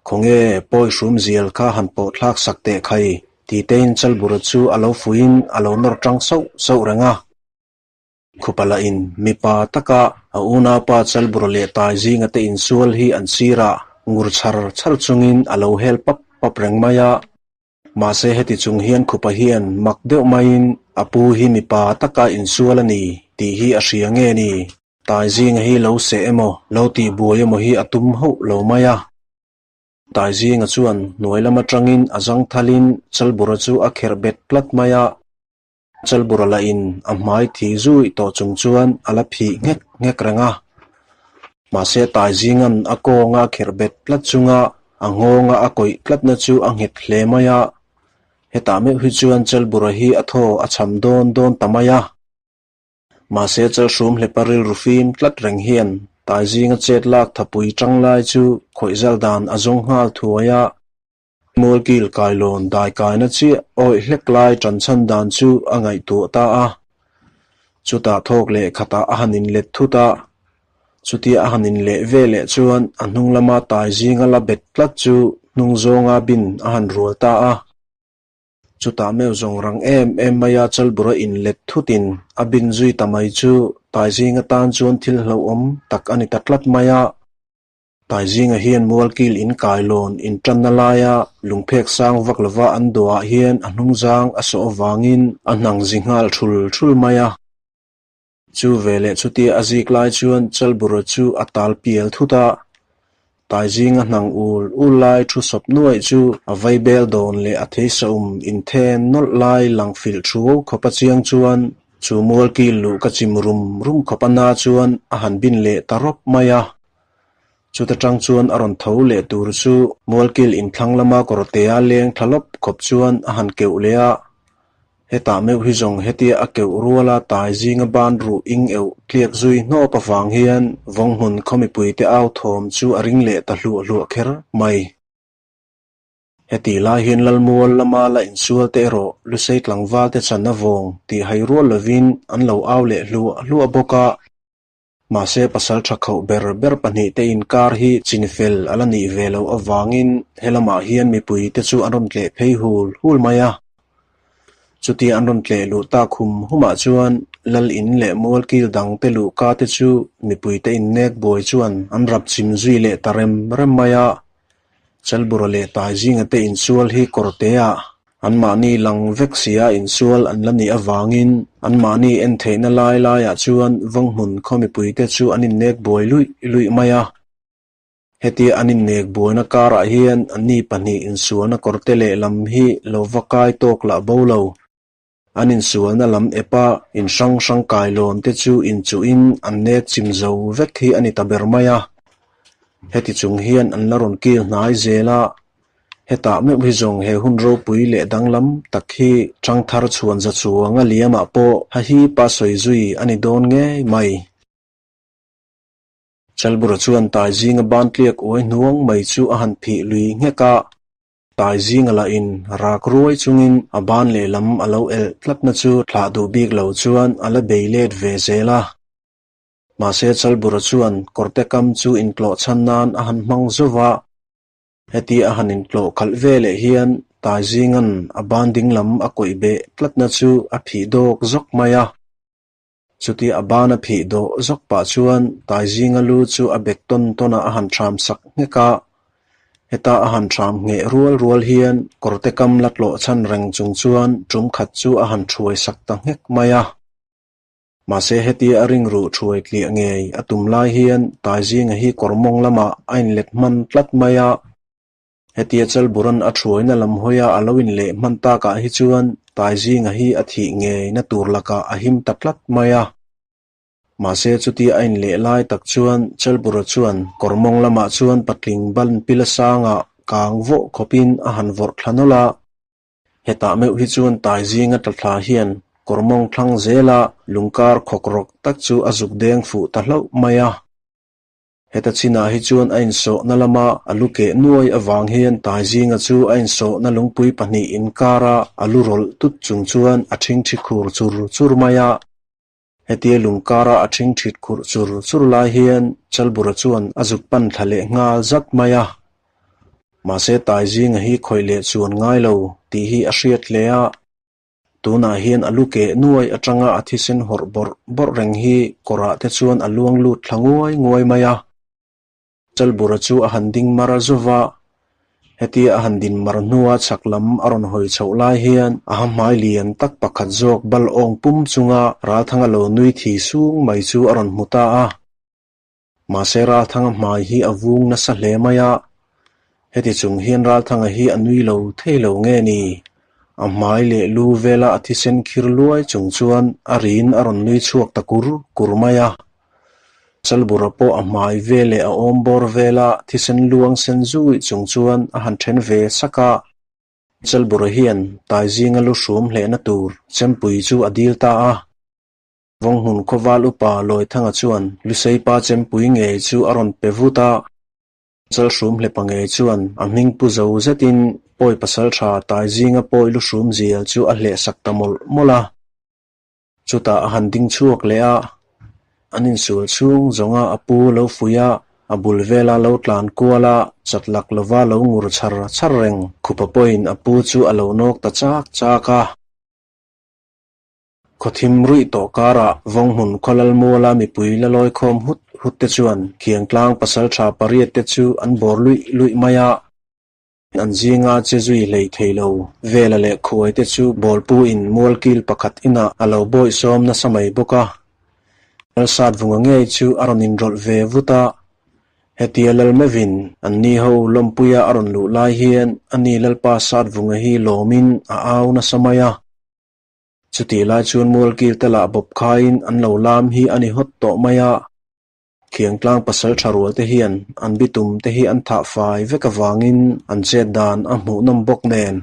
S1: khawnge pawi hrum zial kha han pawh thlak sak teh khai titein Chalbura chu a lo fuiin a lo nawr tang sauh sauh reng a. Khupa lahin mipa taka a unaupa Chalbura leh Tai zinga te insual hi an sirah ngur chhar chhar chungin a lo hel pap pap reng mai a. Mahse heti chung hian khupa hian mak deuh maiin a pu hi mipa taka insual a ni tih hi a hria nge ni? Taizinga hi lo seh emaw, lo tih buai emaw hi a tum hauh lo mai a. Taizinga chuan hnuai lam atangin a zangthalin Chalbura chu a kherh bet tlat mai a. Chalbura lahin a hmai thi zui tawh chung chuan a la phih nghek nghek reng a. Mahse Taizinga'n a kawnga a kherh bet tlat chunga a nghawnga a kawih tlatna chu a nghet hle mai a. Hetah meuh hi chuan Chalbura hi a thaw a cham dawn dawn ta mai a. Mahse Chalhrum hlepa rilru fim tlat reng hian Taizinga chet lak thapui tang lai chu khawih zal dan a zawng nghal thuai a. Mualkil kailawn daikaina chiah awih hlek lai ṭanchhan dan chu a ngaihtuah ta a. Chutah thawk leh khatah a han inlet thut a. Chutia a han inleh ve leh chuan a hnung lama tai zinga la bet tlat chu hnung zawnga bin a han rual ta a. Chutah meuh zawng rang em em maia Chalbura inlet thutin a bin zui ta mai chu tai zinga tan chuan thil hlauhawm tak a ni ta tlat mai a. Taizinga hian mualkil in kailawn intanna laia lungphek sang vak lova an dawhah hian a hnungzang a sawh avangin a hnang zi nghal thul thul mai a. Chu veleh chutia a zik lai chuan Chalbura chu a tal pial thut a, Taizinga hnang ul ul lai thu sawp nuaih chu a vaibel dawn leh a theisaum inthen nawlh lai lang filh thuau khawp a chiang chuan chu mualkil luh ka chim rum rum khawp a na chuan a han bin leh ta rawp mai a. Chuta tang chuan a rawn tho leh tur chu Mualkil inthlang lama kawrtea leng thla lawp khawp chuan a han keuh leh a. Hetah meuh hi zawng hetia a keuh ruala tai zinga ban ruh ing euh tliak zui hnawp avang hian Vawnghmun khaw mipuite au thawm chu a ring leh ta hluah hluah kher mai. Heti lai hian Lalmual lama la insual te erawh Lusei tlangval te chan a vawng tih hai rual lovin an lo au leh hluah hluah bawk a. Mahse pasalṭha khauh ber ber pahnihte inkar hi chinfel a la nih ve loh avangin helamah hian mipuite chu an rawn tleh phei hul hul mai a. Chutia an rawn tleh luh tak hum humah chuan Lal in leh mualkil dangte luhka te chu mipuite innek buai chuan an rap chim zui leh ta rem rem mai a. Chalbura leh Taizinga te insual hi kawrteah Anmahni lang vek sia insual an la nih avangin anmahni en theihna lai laiah chuan Vanghmun khaw mipuite chu an innek buai luih luih mai a. Hetia an innek buaina karah hian anni pahnih insualna kawrte lehlam hi lo va kai tawk lah bo lo. An insualna lam epa in hrang hrang kailawn te chu inchuhin an nek chim zo vek hi a ni ta ber mai a. Heti chung hian an la rawn kil hnai zel a, hetah meuh hi zawng he hun ropui leh danglam tak hi ṭhangthar chhuan za chuanga liamah pawh ha hi pa sawi zui a ni dawn ngei mai. Chalbura chuan tai zinga ban tliak uai hnuang mai chu a han phih lui nghek a, tai zinga lahin rak ruai chungin a ban lehlam a lo elh tlatna chu thlah duh bik lo chuan a la bei let ve zel a. Mahse Chalbura chuan kawrte kam chu intlawh chhan nan a han hmang zauh va, hetia a han intlawh khalh ve leh hian Taizinga'n a ban ding lam a kawih beh tlatna chu a phih dawk zawk mai a. Chutia a ban a phih dawh zawk pah chuan Taizinga lu chu a bek tawn tawnah a han ṭham sak nghek a. Heta a han ṭham ngheh rual rual hian kawrte kam la tlawh chhan reng chung chuan ṭum khat chu a han ṭhuai sak ta nghek mai a. Mahse hetia a ring ruh thuai tliah ngei a tum lai hian Taizinga hi kawr mawng lamah a inlet hman tlat mai a. Hetia Chalburan a thuaina lam hawia a lo inleh hman takah hi chuan Taizinga hi a thih ngeina tur lakah a him ta tlat mai a. Mahse chutia a inleh lai tak chuan Chalbura chuan kawr mawng lamah chuan patling ban pila sangah kang vawh khawpin a han vawrh thla nawlh a. Hetah meuh hi chuan tai zinga tla thla hian kawr mawng thlang zela lungkar khawk rawk tak chu a zuk deng fuh ta hlauh mai a. Heta chinah hi chuan a insawhna lama a lu keh nuai avang hian tai zinga chu a insawhna lungpui pahnih inkara a lu rawlh tut chung chuan a ṭhingṭhi khur chur chur mai a. Hetia lungkara a ṭhingṭhit khurh chur chur lai hian Chalbura chuan a zuk pan thla leh nghal zat mai a. Mahse Taizinga hi khawih leh chuan ngai lo tih hi a hriat hle a. Tunah hian a lu keh nuai atanga a thisen hawrh bawrh bawrh reng hi kawrah te chuan a luang lut thla nguai nguai mai a. Chalbura chu a han ding mar zauh va, hetia a han din mar hnua chhak lam a rawn hawi chhoh lai hian a ha hmai lian tak pakhat zawk bal awng pum chunga Ralthanga lo nui thi sung mai chu a rawn hmu ta a. Mahse Ralthanga hmai hi a vung nasa hle mai a, heti chung hian Ralthanga hi a nui lo thei lo nge ni? A hmai leh lu vela a thisen khir luai chung chuan a rin a rawn nui chhuak ta kur kur mai a. Chalbura pawh a hmai ve leh a awm bawr vela thisen luang sen zui chung chuan a han then ve sak a. Chalbura hian Taizinga lu hrum hlehna tur chempui chu a dil ta a. Vawnghmun khawval upa Lawithanga chuan Luseipa chempui ngei chu a rawn pe vut a. Chalhrum hlepa ngei chuan a hming pu zo zetin pawi pasaltha Taizinga pawi lu hrum zial chu a hleh sak ta mawlh mawlh a. Chutah a han ding chhuak leh a, an insual chhung zawnga a pu lo fuih a, a bul vela lo tlan kual a, chat lak lova lo ngur char char reng. Khupa pawhin a pu chu a lo nawk ta chak chak a. Khawthim ruih tawh karah Vawnghmun khawlal muala mipui la lawi khawm hut hut te chuan Khiangtlang pasaltha pariat te chu an bawr luih luih mai a. An zinga che zui hlei thei lo. Vela leh khuai te chu bawlpu in mualkil pakhat inah a lo bawihsawm nasa mai bawk a. Lalsat vunga ngei chu a rawn inrawlh ve vut a. Hetia Lalmevin an ni ho lawmpuia a rawn luh lai hian ani Lalpa Satvunga hi lawmin a au nasa mai a. Chutih lai chuan mualkil te lah bawp khaiin an lo lam hi a ni hawt tawh mai a. Khiangtlang pasal tha rual te hian an bitum te hi an thah fai vek avangin an chet dan a hmuhnawm bawk nen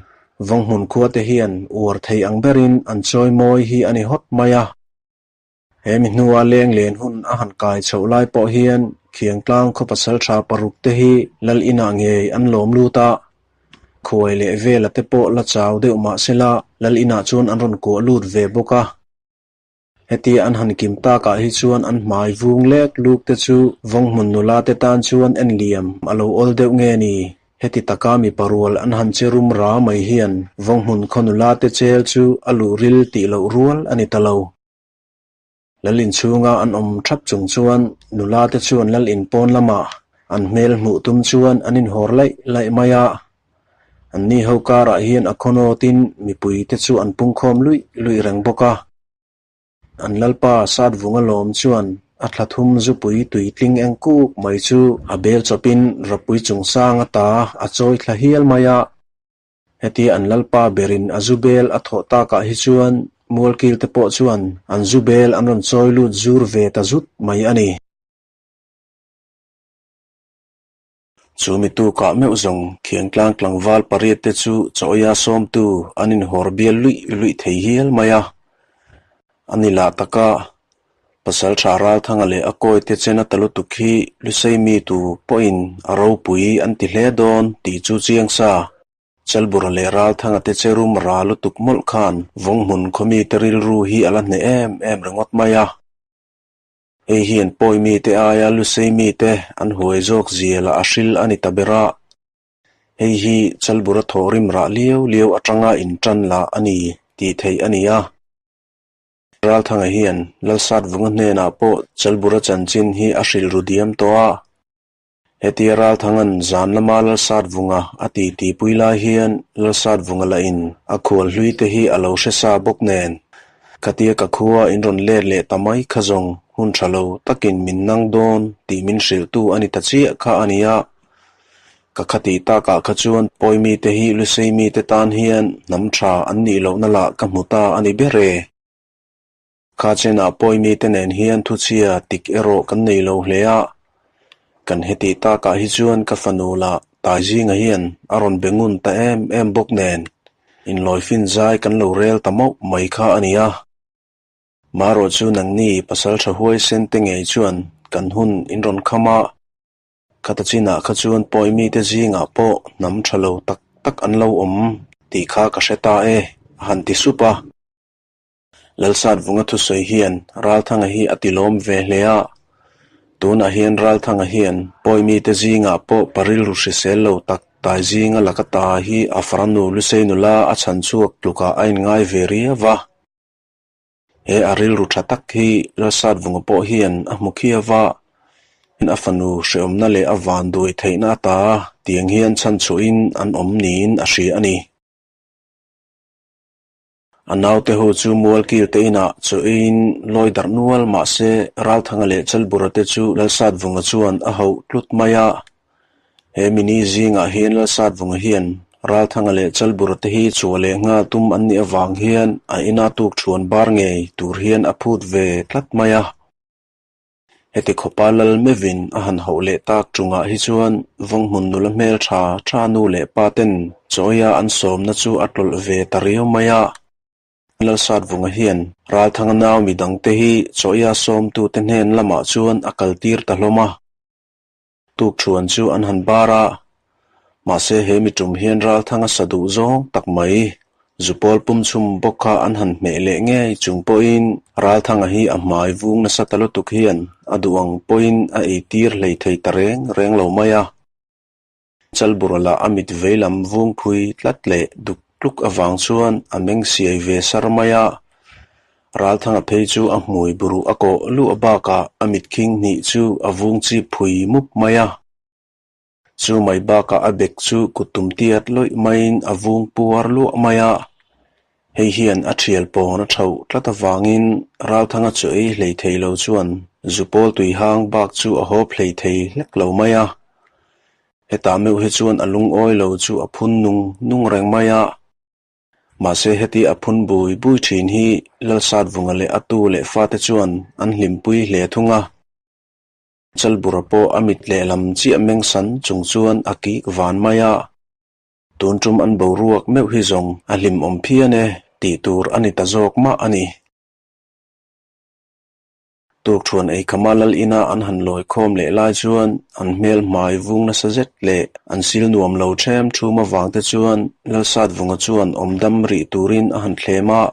S1: Vawnghmun khua te hian uar thei ang berin an chawi mawi hi a ni hawt mai a. He mi hnua leng len hun a han kai chhoh lai pawh hian Khiangtlang khaw pasal tha paruk te hi lal inah ngei an lawm lut a. Khuai leh vela te pawh la chau deuh mahsela lal inah chuan an rawn kuah lut ve bawk a. Hetia an han kim takah hi chuan an hmai vung lek luk te chu Vawnghmun nula te tan chuan en liam a lo awl deuh nge ni? Heti taka mipa rual an han che rum ra mai hian Vawnghmun khaw nula te chel chu a luh ril tih loh rual a ni ta lo. Lal inchhunga an awm thap chung chuan nula te chuan lal in pawn lamah an hmel hmuh tum chuan an inhawr laih laih mai a. An ni ho karah hian a khawnawtin mipui te chu an pungkhawm luih luih reng bawk a. An lalpa Satvunga lawm chuan a thla thum zupui tuitling eng kuk mai chu a bel chawpin rapui chungsang ata a chawi thla hial mai a. Hetia an lalpa berin a zu bel a thawh takah hi chuan Mualkil te pawh chuan an zu bel an rawn chawi lut zur ve ta zut mai a ni. Chu mi tukah meuh zawng Khiangtlang tlangval pariat te chu chawia sawmtu an inhawr bial luih luih thei hial mai a. A ni lah taka Pasal tha Ralthanga leh a kawi te chen a ta lutuk hi Lusei mi tu pawhin a ropui an ti hle dawn tih chu chiang sa. Chalbura leh Ralthanga te che rum ra lutuk mawlh khan Vawnghmun khawmi te rilru hi a la hneh em em ringawt mai a. Hei hian pawi mite aia Lusei mite an huai zawk zia lah a hril a ni ta ber a. Hei hi Chalbura thawhrim rah liau liau atanga intan lah a ni tih theih a ni a. Ralthanga hian Lalsatvunga hnenah pawh Chalbura chanchin hi a hrilh ru diam tawh a. Hetia Ralthanga'n zan lama Lalsatvunga a titipui lai hian Lalsatvunga lahin a khual hlui te hi a lo hre sa bawk nen, Khatia ka khua in rawn let leh ta mai kha zawng hun tha lo takin min nang dawn tih min hrilhtu a ni ta chiah kha a nia. Ka khatih takah kha chuan pawi mite hi Lusei mite tan hian hnam tha an nih lohna lah ka hmu ta a ni ber e. Kha chenah pawi mite nen hian thuchhia tik erawh kan nei lo hle a. Kan hetih takah hi chuan ka fanu lah Taizinga hian a rawn be ngun ta em em bawk nen inlawifin zai kan lo rel ta mauh mai kha a ni a. Marawh chu nangni pasal tha huaisen te ngei chuan kan hun in rawn kham a. Khata chinah kha chuan pawi mite zingah pawh hnam tha lo tak tak an lo awm tih kha ka hre ta e, a han ti sup a. Lalsatvunga thusawi hian Ralthanga hi a tilawm ve hle a. Tunah hian Ralthanga hian pawi mite zingah pawh pa rilru hrisel lo tak tai zinga laka ta hi a farnu Lusei nula a chhan chhuak tlukah a inngai ve riau va. He a rilru tha tak hi Lalsatvunga pawh hian a hmu khiau va, a fanu hrehawmna leh a vanduai theihna ata tiang hian chhanchhuahin an awm niin a hria a ni. A naute ho chu Mualkil te inah chaw eiin lawi darh nual mah se Ralthanga leh Chalbura te chu Lalsatvunga chuan a hauh tlut mai a. He mini zingah hian Lalsatvunga hian Ralthanga leh Chalbura te hi chhuah leh nghal tum an nih avang hian a ina tuk thuan bar ngei tur hian a phut ve tlat mai a. Heti khawpa lal mevin a han hauh leh tak chungah hi chuan Vawnghmun nula hmel tha tha nu leh pa ten chawia an sawmna chu a tlawlh ve ta riau mai a. Lalsatvunga hian Ralthanga nau midangte hi chawia sawmtute hnen lamah chuan a kaltir ta hlawm a. Tukṭhuan chu an han bar a, mahse he mi ṭum hian Ralthanga sa duh zawng tak mai, Zupawl pum chhum bawk kha an han hmeh leh ngei chung pawhin Ralthanga hi a hmai vung nasa ta lutuk hian a duh ang pawhin a ei tir hlei thei ta reng reng lo mai a. Chalbura lah a mit veilam vung phui tlat leh duk tluk avang chuan a meng siai ve sar mai a. Ralthanga phei chu a hmui buruh a kawh luah bakah a mit khing hnih chu a vung chip phui mup mai a. Chu mai bakah a bek chu kut tum tiat lawih maiin a vung puar luah mai a. Hei hian a thial pawn a thauh tlat avangin Ralthanga chu ei hlei thei lo chuan Zupawl tuihang bak chu a hawp hlei thei hlek lo mai a. Hetah meuh hi chuan a lungawi lo chu a phun nung nung reng mai a. Mahse heti a phun bui bui thin hi Lalsatvunga leh a tu leh fate chuan an hlimpui hle thung a. Chalbura pawh a mit lehlam chiah meng san chung chuan a kik van mai a. Tun tum an boruak meuh hi zawng a hlimawm phian e tih tur a ni ta zawk mah a ni. Tukthuan eikhama lal ina an han lawi khawm leh lai chuan an hmel hmai vung nasa zet leh an sil nuam lo ṭhem ṭhum avang te chuan Lalsatvunga chuan awm dam rih turin a han thlem a.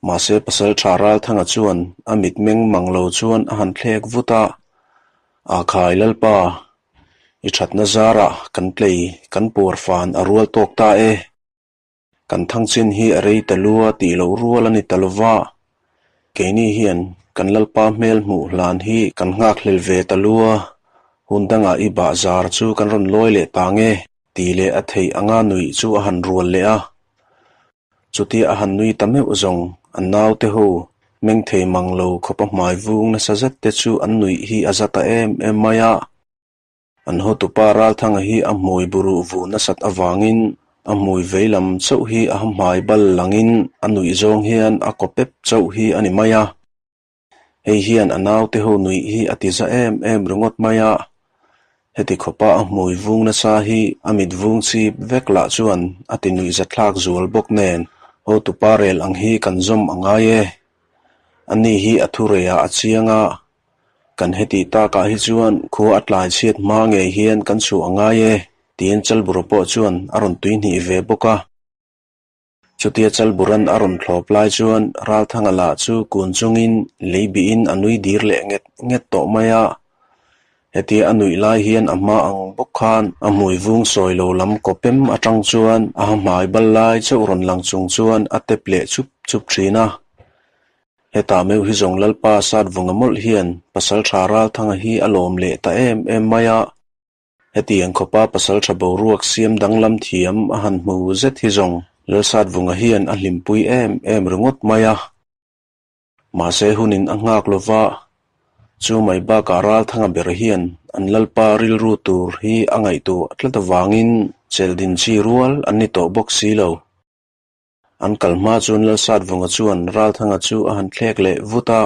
S1: Mahse Pasalṭha Ralthanga chuan a mitmeng mang lo chuan a han thlek vut a, A khai Lalpa, i ṭhatna zarah kan tlei kan puar fan a rual tawk ta e. Kan thangchin hi a rei ta lua tih loh rual a ni ta lo va, keini hian kan Lalpa hmel hmuh hlan hi kan nghakhlel ve ta lua, hun dangah i bahzar chu kan rawn lawi leh ta nge tih leh a theih anga nuih chu a han rual leh a. Chutia a han nui ta meuh zawng, an naute ho meng thei mang lo khawpa hmai vung nasa zet te chu an nuih hi a za ta em em mai a. An hotupa Ralthanga hi a hmui buruh vuh nasat avangin a hmui vei lam chauh hi a hmai bal langin a nuih zawng hian a kaw pep chauh hi a ni mai a. Hei hian a naute ho nuih hi a ti za em em ringawt mai a. Heti khawpa a hmui vung nasa hi a mit vung chip vek lah chuan a ti nuih zathlak zual bawk nen hotupa rel ang hi kan zawm a ngai e. Ani hi a thu reiah a chiang a. Kan hetih takah hi chuan khua a tlai chhiat hma ngei hian kan chhuah a ngai e, tiin Chalbura pawh chuan a rawn tuihnih ve bawk a. Chutia Chalburan a rawn thlawp lai chuan Ralthanga lah chu kun chungin lei bihin a nui dir leh nget nget tawh mai a. Hetia a nuih lai hian a hma ang bawk khan a hmui vung sawi lo lam kawpem atang chuan a hmai bal lai chauh rawn lang chung chuan a tep leh chup chup thin a. Hetah meuh hi zawng Lalpa Satvunga mawlh hian Pasalṭha Ralthanga hi a lawm leh ta em em mai a. Hetiang khawpa Pasalṭha boruak siam danglam thiam a han hmu zet hi zawng Lalsatvunga hian a hlimpui em em ringawt mai a. Mahse hunin a nghak lo va, chu mai bakah Ralthanga ber hian an Lalpa rilru tur hi a ngaihtuah tlat avangin chelhdin chi rual an ni tawh bawk si lo. An kal hma chuan Lalsatvunga chuan Ralthanga chu a han thlek leh vut a,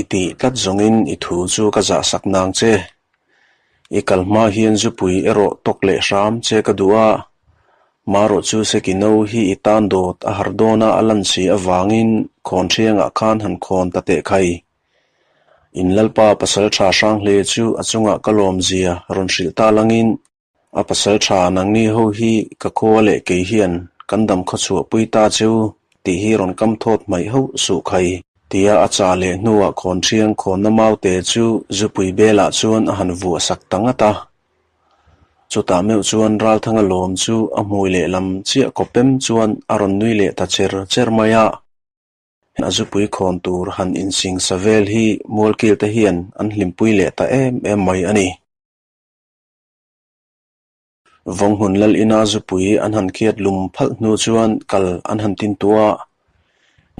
S1: I tih tlat zawngin i thu chu ka zahsak nang che. I kal hma hian zupui erawh tawk leh hram che ka duh a, marawh chu Sekino hi i tan dawt a har dawna a lan si avangin khawn thiangah khan han khawn ta teh khai. In Lalpa Pasaltha Hranghle chu a chungah ka lawmzia rawn hrilh ta langin A pasal tha nangni ho hi ka khua leh kei hian kan dam khaw chhuah pui ta cheu tih hi rawn kam thawt hmaih hauh suh khai tia a chah leh hnuah khawn thiang khawnna maute chu zupui belah chuan a han vuah sak ta ngat a. Chutah meuh chuan Ralthanga lawm chu a hmui lehlam chiah kawpem chuan a rawn nui leh ta cher cher mai a. A zupui khawn tur han insingsa vel hi mualkil te hian an hlimpui leh ta em em mai a ni. Vawnghmun lal ina zupui an han khiat lum phalh hnu chuan kal an han tin tuah a,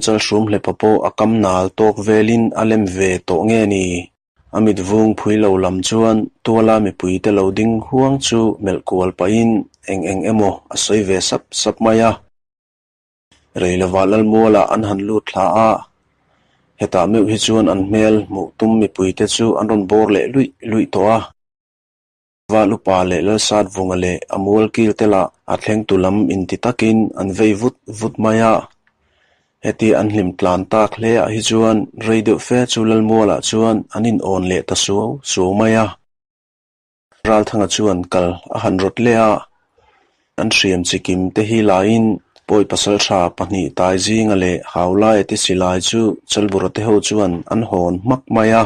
S1: Chalhrum hlepa pawh a kam nal tawk velin a lem ve tawh nge ni? A mit vung phui lo lam chuan tuala mipuite lo ding huang chu melh kual pahin eng eng emaw a sawi ve sap sap mai a. Rei lovah Lalmualah an han lut thla a, hetah meuh hi chuan an hmel hmuh tum mipuite chu an rawn bawr leh luih luih tawh a. Val upa leh Lalsat vunga leh a mual kil te lah a thlengtu lam inti takin an vei vut vut mai a. Heti an hlim tlan tak hle ah hi chuan rei deuh fe chu Lalmualah chuan an in awn leh ta suau suau mai a. Ralthanga chuan kal a han rawt leh a, an hriam chikim te hi laiin pawi pasaltha pahnih tai zinga leh Haulaia te silai chu Chalbura te ho chuan an hawn hmak mai a.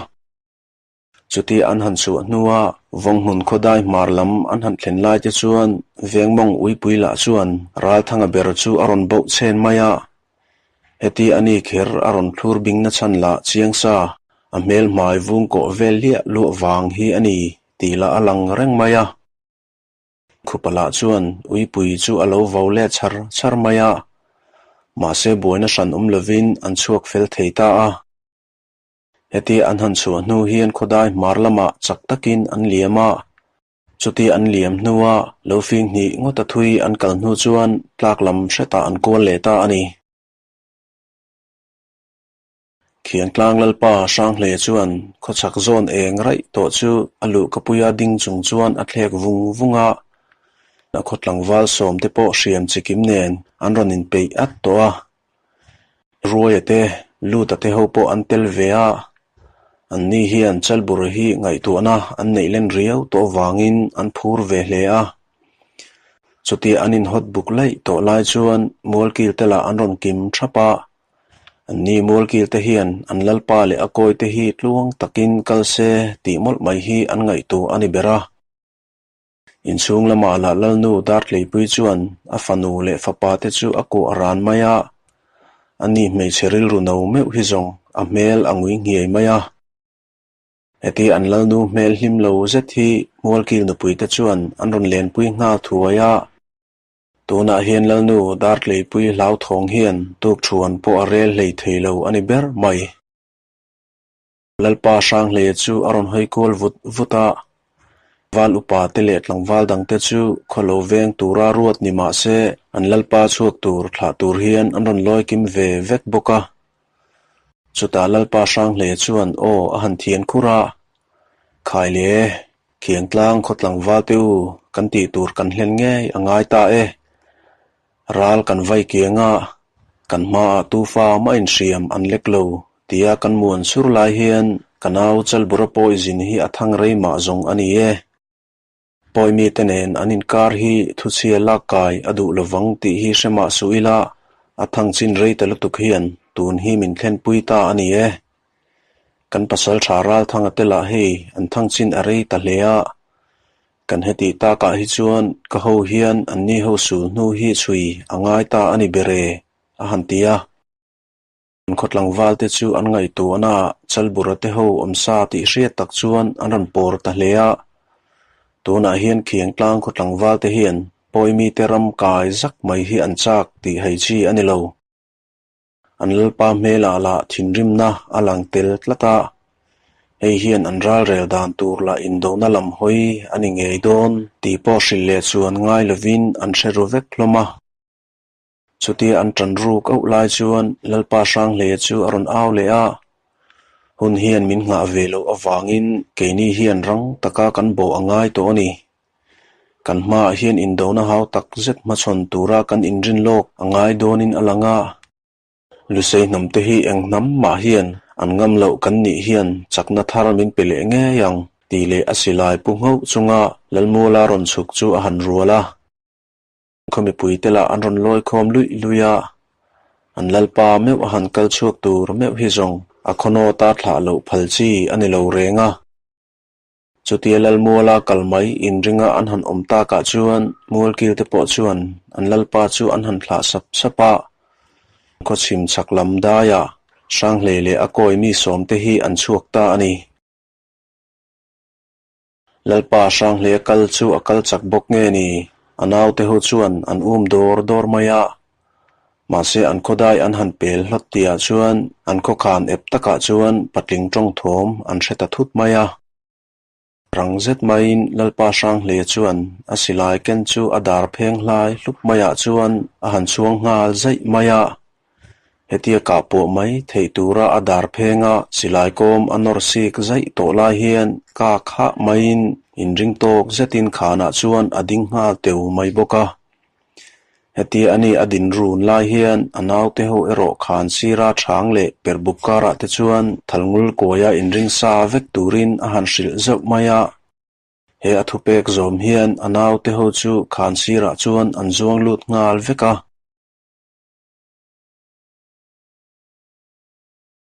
S1: Chuti an han chhuah hnua Vawnghmun khawdai hmar lam an han thlen lai te chuan Vengmawng uipui lah chuan Ralthanga ber chu a rawn bauh chhen mai a. Heti a ni kher a rawn thlur bing na chhan lah chiang sa, a hmel hmai vung kawh vel hliah luah vang hi a ni tih lah a lang reng mai a. Khupa lah chuan uipui chu a lo vo let char char mai a, mahse buaina hran awm lovin an chhuak fel thei ta a. Heti an han chhuah hnu hian khawdai hmar lamah chak takin an liam a, chuti an liam hnua lo fing hnih ngawta thui an kal hnu chuan tlak lam hretah an kual leh ta a ni. Khiangtlang Lalpa Hranghle chuan khawchhak zawn eng raih tawh chu a luhkapuia ding chung chuan a thlek vung vung a, a khaw tlangval sawmte pawh hriam chikim nen an rawn inpeih at tawh a. Ruaia te, Luta te ho pawh an tel ve a, anni hian Chalbur hi ngaihtuahna an neih len riau tawh avangin an phur ve hle a. Chutia an inhawt buk laih tawh lai chuan Mualkil te lah an rawn kim thap a. Anni mualkil te hian an lalpa leh a kawi te hi tluang takin kal se tih mawlh mai hi an ngaihtuah a ni ber a. Inchhung lamah lah Lalnu Dartleipui chuan a fanu leh fapa te chu a kuah ran mai a, ani hmeichhe rilru no meuh hi zawng a hmel a ngui nghiai mai a. Heti an Lalnu hmel hlim lo zet hi Mualkil nupui te chuan an rawn lenpui nghal thuai a. Tunah hian Lalnu Dartleipui hlauthawng hian tukthuan pawh a rel hlei thei lo a ni ber mai. Lalpa Hranghleia chu a rawn hawi kual vut vut a, val upa te leh tlangval dangte chu khaw lo veng tura ruat ni mah se an Lalpa chhuak tur thlah tur hian an rawn lawi kim ve vek bawk a. Chutah Lalpa Hranghleia chuan aw a han thian khur a, Khai le, Khiangtlang khaw tlangval te u kan tih tur kan hlen ngei a ngai ta e. Ral kan vai kiang a, kan hmaah tufa mah inhriam an lek lo tia kan muan sur lai hian ka nau Chalbura pawizin hi a thang rei mah zawng a ni e. Pawi mite nen an inkar hi thuchhia lak kai a duh lovang tih hi hre mah suh ila a thang chin rei ta lutuk hian tun hi min thlenpui ta a ni e. Kan pasal tha Ralthanga te lah hei an thang chin a rei ta hle a, Kan hetih takah hi chuan ka ho hian anni ho sul hnu hi chhui a ngai ta a ni ber e, a han ti a. An khaw tlangval te chu an ngaihtuahna ah Chalbura te ho awm sa tih hriat tak chuan an rawn pawr ta hle a. Tunah hian Khiangtlang khaw tlangval te hian Pawimi te ram kai zak mai hi an chak tih hei chi a ni lo. An lalpa hmelah lah thinrimna a lang tel tlat a, hei hian an ralrel dan tur lah indona lam hawi a ni ngei dawn tih pawh hrilh leh chuan ngai lovin an hre ru vek hlawm a. Chutia an ṭan ruk auh lai chuan Lalpa Hranghleia chu a rawn au leh a, hun hian min nghah ve loh avangin keini hian rang taka kan bawh a ngai tawh a ni. Kan hmaah hian indona hau tak zet hmachhawn tura kan inrin lawk a ngai dawnin a lang a. Lusei hnamte hi eng hnam mah hian an ngam loh kan nih hian chakna thar min pe leh ngei ang tih leh a silai pu nghauh chunga Lalmuala rawn chhuk chu a han rual a. Khaw mipuite lah an rawn lawi khawm luih luih a, an lalpa meuh a han kal chhuak tur meuh hi zawng a khawnawta thlah loh phal chi a ni lo reng a. Chutia Lalmuala kal mai inringa an han awm takah chuan Mualkil te pawh chuan an lalpa chu an han thlah sap sap a. Khawchhim chhak lam daiah Hranghlei leh a kawi mi sawmte hi an chhuak ta a ni. Lalpa Hranghlei a kal chu a kal chak bawk nge ni? A naute ho chuan an um dawr dawr mai a. Mahse an khawdai an han pel hlawt tihah chuan an khawkhan ep takah chuan patling tawng thawm an hre ta thut mai a. Rang zet maiin Lalpa Hranghleia chuan a silai ken chu a dar pheng hlai hlup maiah chuan a han chhuang nghal zaih mai a. Hetia kah pawh mai theih tura a dar phenga silai kawm a nawr sik zaih tawh lai hian kak hah maiin inring tawk zetin khanah chuan a ding nghal teu mai bawk a. Hetia ani a din run lai hian a naute ho erawh khan sira chhang leh perbuk karah te chuan thalngul kuaia inring sa vek turin a han hrilh zeuh mai a. He a thupek zawm hian a naute ho chu khan sirah chuan an zuang lut nghal vek a.